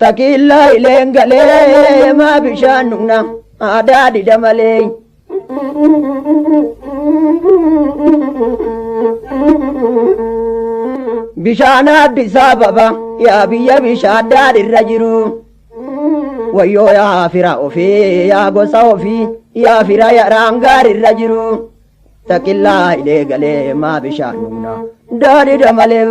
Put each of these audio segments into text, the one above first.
Takiillaa ileen galee maa bishaan dhugna aadaa dida malee. Bishaan Addis Ababa yaa biyya bishaan daadhiirra jiru. Wayyoo yaa fira ofii yaa gosa ofii yaa fira yaraan gaariirra jiru. Takiillaa ilee galee maa bishaan dhugna daadhida malee.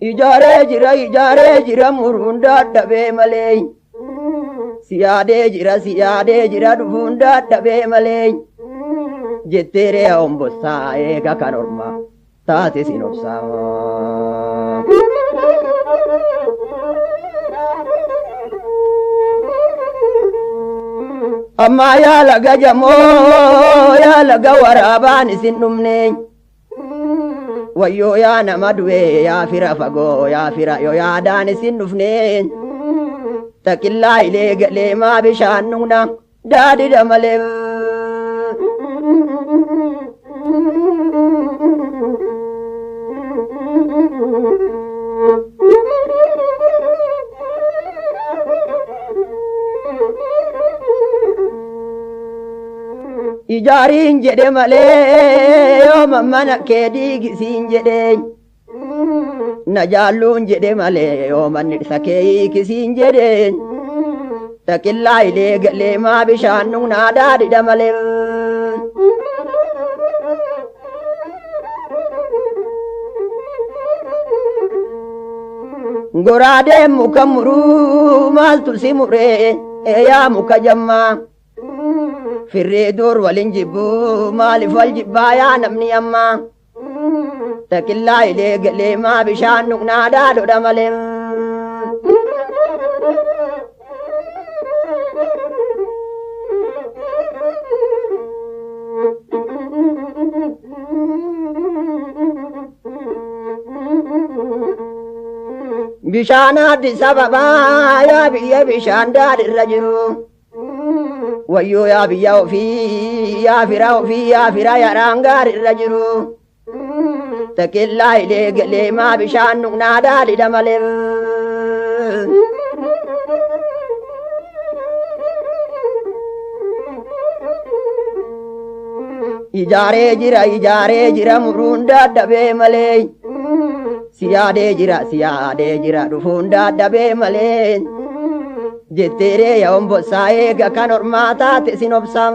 Ijaaree jira ijaaree jira muruun dadhabee malee. Siyaadee jira siyaadee jira dhufuun dadhabee malee. Jetteeree hombossaa eega kan ormaa taate sin obsaa. Ammaa yaa laga jamoo yaa laga waraabaan isin dhumne. Wayyoo yaa nama du'e yaa fira fagoo yaa fira yoo yaadaan isin dhufne. Taqillaa ilee galee maa bishaan dhugna daadhidha malee. Ijaariin jedhe malee yooma mana kee diigisiin jedhe. Na jaalluun jedhe malee yooma dhirsa kee hiikisiin jedhe. Taqillaa ilee galee maa bishaan dhugnaa daadhidha malee. Goraadeen muka muruu maaltu si muree yaa muka jammaa. Firree dur waliin jibbuu maaliif wal jibbaa yaa namni ammaa. Taqillaa ilee galee maa bishaan dhugnaa daadhodha malee. Bishaan Addis Ababaa yaa biyya bishaan daadhiirra jiru. Wayyoo yaa biyya ofii yaa fira ofii yaa fira yaraan gaariirra jiru. Taqillaa ilee galee maa bishaan dhugnaa daadhidha malee. Ijaaree jira ijaaree jira muruun dadhabee malee. Siyaadee jira siyaadee jira dhufuun dadhabee malee. Jetteeree yaa hombossaa eega kan ormaa taate sin obsam.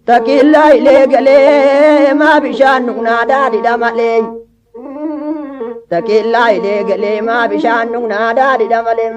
Taqillaa ilee galee maa bishaan dhugnaa daadhidha malee. Taqillaa ilee galee maa bishaan dhugnaa daadhidha malee.